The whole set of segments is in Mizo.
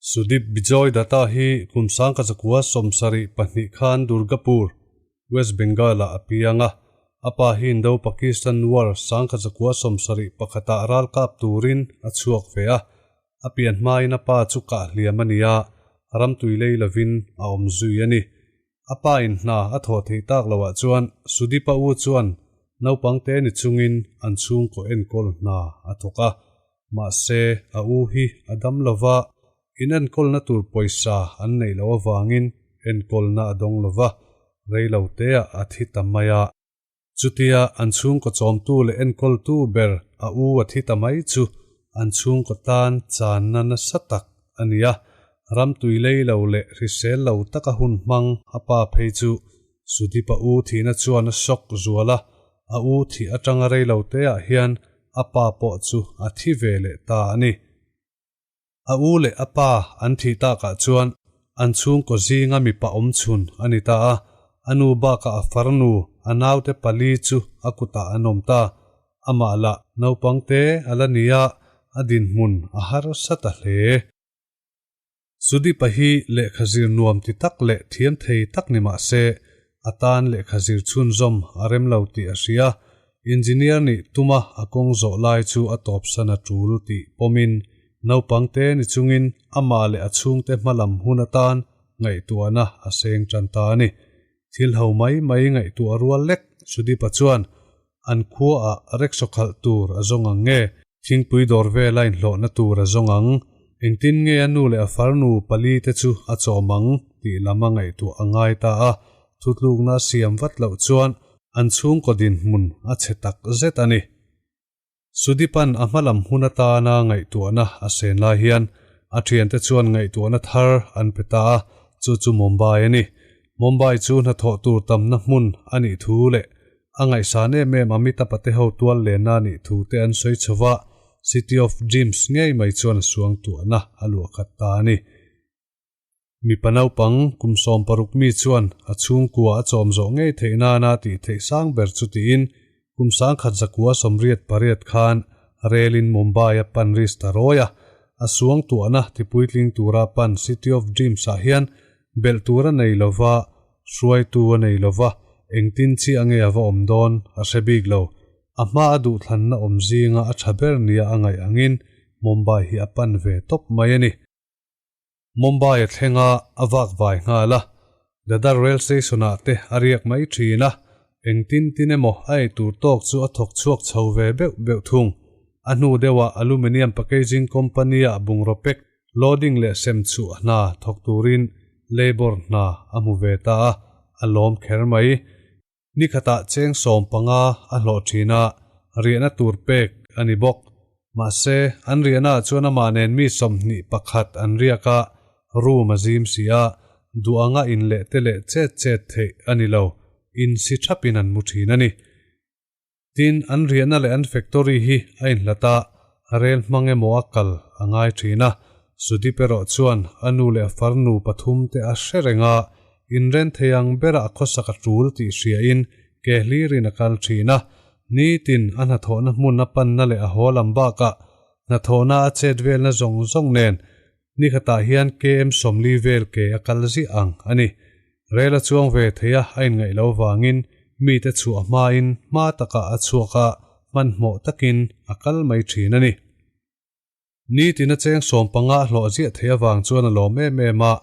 Sudip Bijoy Datta hi kum 1972 khan Durgapur, West Bengal-ah a piang a. A pa hi Indo-Pakistan War 1971 ah ralkap turin a chhuak ve a. A pian hmain a pa chu kah hliam a ni a, ram tui lei lovin a awm zui a ni. A pa in hna a thawh theih tak loah chuan Sudipa u chuan naupang te ni chungin an chhungkaw enkawl hna a thawk a. Mahse, a u hi a dam lo va, inenkawlna tur pawisa an neih loh avangin enkawlna a dawng lo va, rei lo teah a thi ta mai a. Chutia an chhungkaw chawmtu leh enkawltu ber a u a thi ta mai chu an chhungkaw tan channa nasa tak a ni a, ram tui lei lo leh hrisel lo taka hun hmang a pa phei chu Sudipa u thihna chuan a shock zual a, a u thih atanga rei lo teah hian a pa pawh chu a thi ve leh ta a ni. A u leh a pa an thih takah chuan an chhungkaw zinga mipa awm chhun a ni ta a, a nu bakah a farnu, a naute pali chu a kutah an awm ta. Amah lah naupang te a la ni a, a dinhmun a harsa ta hle. Sudipa hi lehkha zir nuam ti tak leh thiam thei tak ni mah se, a tan lehkha zir chhunzawm a rem lo tih a hria. Engineer nih tuma a kawng zawh lai chu a tawpsan a tul tih pawmin naupang te ni chungin amah leh a chhungte hmalam hun atan ngaihtuahna a seng tan ta a ni. Thil ho mai mai ngaihtuah rual lek Sudipa chuan an khuaah rickshaw khalh tur a zawng ang nge? Thingpui dawr vela inhlawhna tur a zawng ang. Engtin nge a nu leh a farnu pali te chu a chawm ang tih lam a ngaihtuah a ngai ta a, thutlukna a siam vat loh chuan an chhungkaw dinhmun a chhe tak zet a ni. Sudipan a hmalam hun atana ngaihtuahna a sen lai hian a thiante chuan ngaihtuahna thar an pe ta a, chu chu Mumbai a ni. Mumbai chu hnathawh tur tamna hmun a nih thu leh A ngaihsan em em Amitabh te ho tual lenna a nih thu te an sawi chho va, City of Dreams ngei mai chuan a suang tuahna a luah khat ta a ni. Mipa naupang kum 60 mi chuan a chhungkua a chawm zawh ngei theih nana tih theih sang ber chu tiin kum 1988 khan rel in Mumbai a pan risk ta rawi a, a suang tuahna tipuitling tura pan City of Dreams ah hian belh tur a nei lova, Hruaitu a nei lova, engtin chiah nge a va awm dawn a hre bik lo. A hma a duhthlanna awm zinga a tha ber nia a ngaih angin Mumbai hi a pan ve tawp mai a ni. Mumbai a thleng a, a vak vai nghal a. Dadar Rail Station ah te a riak mai thin a, engtin tin emaw a ei tur tawk chu a thawk chhuak chho ve beuh beuh thung. A hnu deuhah Aluminium Packaging Company ah bungraw pack Loading leh sem chhuah hna thawk turin labour hna a hmu ve ta a, a lawm kher mai. Ni khatah cheng 15 a hlawh thin a, riahna tur pek a ni bawk. Mahse, an riahnaah chuan amah nen mi 21 an riak a, room a zim si a, duh anga in leh te leh chet chet theih a ni lo, in si thapin an mu thin a ni. Tin, an riahna leh an factory hi a inhlat a, rel hmang emaw a kal a ngai thin a. Sudip erawh chuan a nu leh a farnu pathum te a hre reng a, inren thei ang berah a khawsak a tul tih hriain ke hlirin a kal thin a. Nitin a hnathawhna hmun a panna leh a haw lam bakah hnathawhna a chet velna zawng zawng nen Ni khatah hian KM 40 vel ke a kal ziah ang a ni. Rel a chuang ve thei a, a inngaih lo vangin mite chhuah hmain hma takah a chhuak a, hmanhmawh takin a kal mai thin a ni. Nitin a cheng 15 a hlawh ziah theih avang chuan a lawm em em a,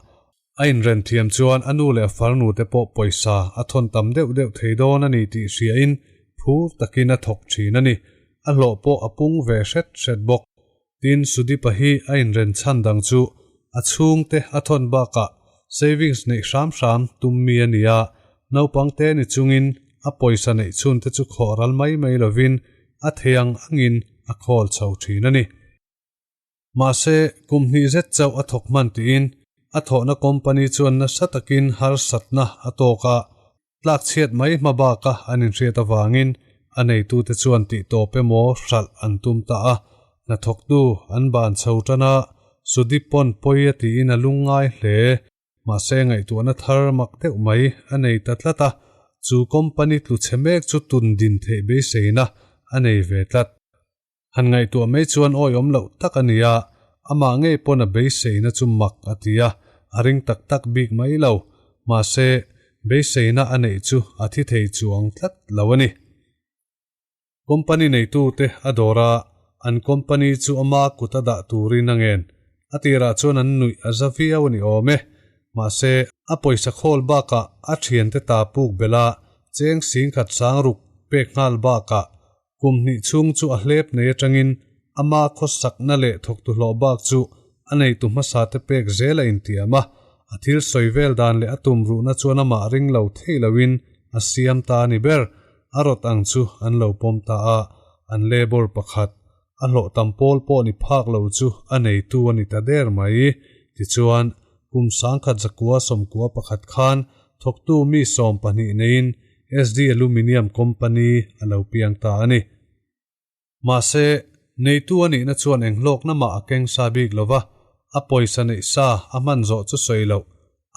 a inren thiam chuan a nu leh a farnu te pawh pawisa a thawn tam deuh deuh thei dawn a ni tih hriain phur takin a thawk thin a ni. A hlawh pawh a pung ve hret hret bawk. Tin, Sudipa hi a inren chhan dang chu a chhungte a thawn bakah savings neih hram hram tum mi a ni a, naupang te ni chungin a pawisa neih chhunte chu khawh ral mai mai lovin a thei ang angin a khawl chho thin a ni. Mahse, kum hnih zet chauh a thawk hman tiin a thawhna company chuan nasa takin harsatna a tawk a, Tlakchhiat mai hma baka an inhriat avangin a neitute chuan tihtawp emaw hralh an tum ta a, hnathawktu an ban chho tan a, Sudip pawn pawi a tiin a lungngai hle. Mahse ngaihtuahna thar mak deuh mai a nei ta tlat a, chu company tlu chhe mek chu tun din theih beiseina a nei ve tlat. Han ngaihtuah mai chuan awihawm loh tak a ni a, Amah ngei pawn a beiseina chu mak a ti a, a ring tak tak bik mai lo. Mahse, beiseina a neih chu a thi thei chuang tlat lo a ni. Company neitute a dawr a, an company chu ama kut a dah turin a ngen. A tirah chuan an nuih a za viau a ni awm e. Mahse, a pawisa khawl bakah a thiante ta puk belh a, cheng singkhat sangruk pek nghal bakah kum hnih chhung chu a hlep nei atangin ama khawsakna leh thawktu hlawh bak chu a neitu hmasa te pek zel a intiam a, a thil sawi vel dan leh a tumruhna chuan amah ring lo thei loin a siam ta a ni ber. A rawt ang chu an lo pawm ta a, an labour pakhat, a hlawh tam pawl pawh ni phak lo chu a neitu a ni ta der mai. Tichuan, kum 1991 khan thawktu mi 12 neiin SD Aluminium Company a lo piang ta a ni. Mahse, neitu a nihna chuan eng hlawkna mah a keng sa bik lo va, a pawisa neih sa a hman zawh chu sawi loh,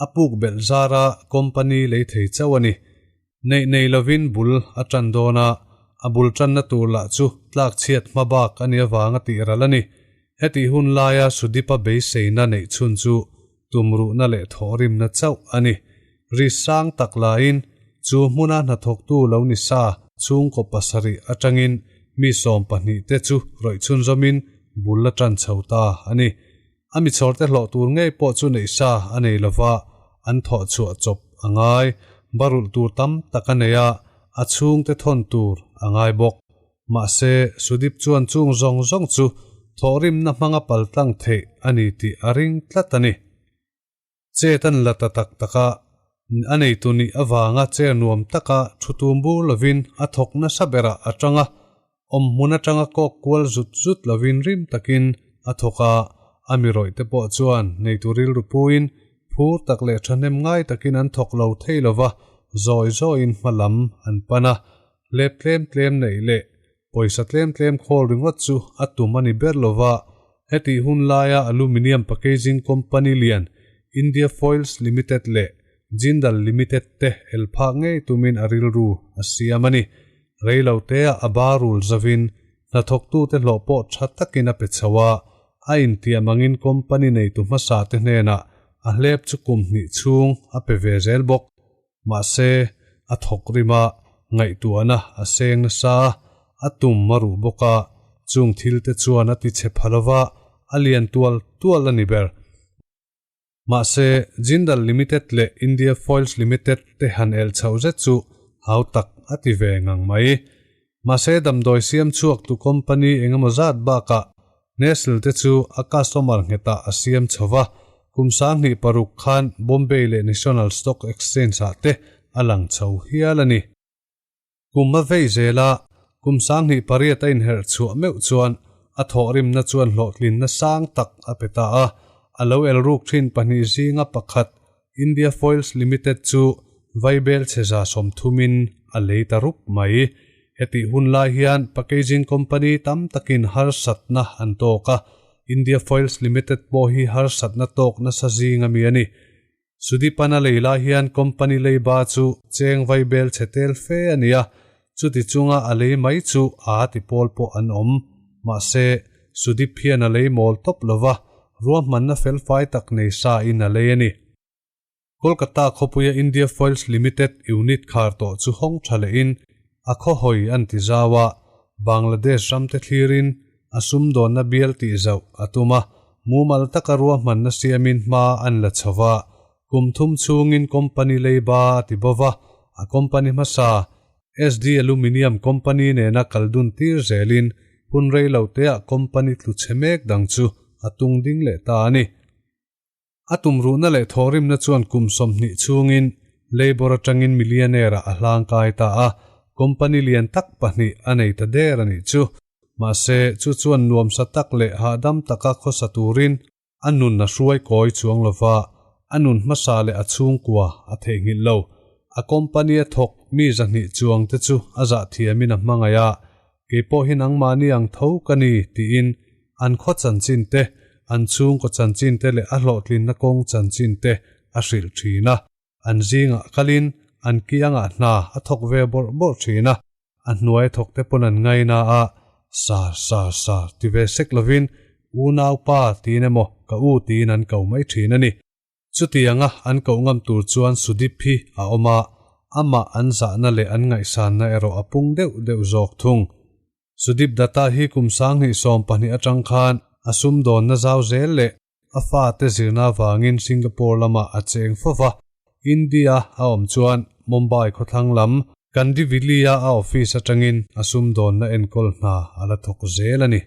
a puk belh zara company lei thei chauh a ni. Neih nei lovin bul a tan dawn a, a bul tanna tur lah chu tlak chhiat hma bak a nih avanga tih ral a ni. Hetih hun laia Sudipa beiseina neih chhun chu tumruhna leh thawhrimna chauh a ni. Ri sang tak laiin chu hmuna hnathawktu lo ni sa chhungkaw pasarih atangin mi 12 te chu rawih chhunzawmin bul a tan chho ta a ni. A mi chhawrte hlawh tur ngei pawh chu neih sa a nei lova, an thawh chhuah chawp a ngai. Barulh tur tam tak a nei a, a chhungte thawn tur a ngai bawk. Mahse, Sudip chuan chung zawng zawng chu thawhrimna hmanga paltlang theih a ni tih a ring tlat a ni. Chet an la ta tak tak a, a neitu nih avanga chair nuam taka thu tum bur lovin a thawk nasa berah a tang a, awmhmun atanga kawk kual zut zut lovin rim takin a thawk a, a mi rawih te pawh chuan neitu rilru puiin phur tak leh thahnem ngai takin an thawk lo thei lova, zawi zawiin hma lam an pan a, hlep tlem tlem neih leh pawisa tlem tlem khawl ringawt chu a tum a ni ber lova, hetih hun laia aluminium packaging company lian India Foils Limited leh Jindal Limited te el phak ngei tumin a rilru a siam a ni. Reilotea a barul zavin hnathawktute hlawh pawh tha takin a pe chho a, a intiam angin company neitu hmasa te hnenah a hlep chu kum hnih chhung a pe ve zel bawk. Mahse, a thawk rim a, ngaihtuahna a seng nasa a, a tum a ruh bawk a, chung thil te chuan a ti chhe pha lova, a lian tual tual a ni ber. Mahse, Jindal Limited leh India Foils Limited te han elh chhoh zet chu hau tak a ti ve ngang mai. Mahse, damdawi siam chhuak tu company engemaw zat bakah Nestle te chu a customer nghetah a siam chho va, kum 2006 khan Bombay leh National Stock Exchange ah te a lang chho hial a ni. Kum a vei zel a, kum 2008 a inherh chhuah meuh chuan a thawhrimna chuan hlawhtlinna sang tak a pe ta a, a lo el ruk thin pahnih zinga pakhat India Foils Limited chu vaibel chhe 30 in a lei ta rup mai. Hetih hun lai hian packaging company tam takin harsatna an tawk a, India Foils Limited pawh hi harsatna tawk nasa zing ami a ni. Sudipana lei lai hian company leiba chu cheng vaibel chhe tel fe a ni a, chuti chunga a lei mai chu a ti pawl pawh an awm. Mahse, Sudip hian a lei mawl tawp lova, ruahmanna felfai tak nei sa in a lei a ni. Kolkata khawpuia India Foils Limited unit khar tawh chu hawng tha lehin a khawhawi an ti zau a, Bangladesh ram te thlirin a sumdawnna bial tih zauh a tum a, mumal taka ruahmanna siamin hma an la chho va, kum thum chhungin company leiba a ti bo va, a company hmasa SD Aluminium Company nena kal dun tir zelin hun rei lo teah company tlu chhe mek dang chu a tung ding leh ta a ni. A tumruhna leh thawhrimna chuan kum 20 chhungin labour atangin millionaire a hlang kai ta a, company lian tak pahnih a nei ta der a nih chu. Mahse, chu chuan nuam sa tak leh hahdam taka khawsa turin a nun a hruai kawi chuang lova, a nun hmasa leh a chhungkua a theihnghilh lo. A company a thawk mi 200 chuang te chu a zah thiamin a hmangaih a, keipawh hi nangmahni ang tho ka ni tiin an khaw chanchin te, an chhungkaw chanchin te leh a hlawhtlinna kawng chanchin te a hrilh thin a, an zingah kalin an kiangah hna a thawk ve bawrh bawrh thin a, a hnuai thawk te pawn an ngaina a, sar sar sar ti ve sek lovin. Unaupa tiin emaw ka u tiin an ko mai thin a ni. Chutianga an koh ngam tur chuan Sudip hi a awm a, amah an zahna leh an ngaihsanna erawh a pung deuh deuh zawk thung. Sudip Datta hi kum 2012 atang khan a sumdawnna zau zel leh a fate zirna avangin Singapore lamah a cheng fova, India a awm chuan Mumbai khawthlang lam Kandivili-a a office atangin a sumdawnna enkawl hna a la thawk zel a ni.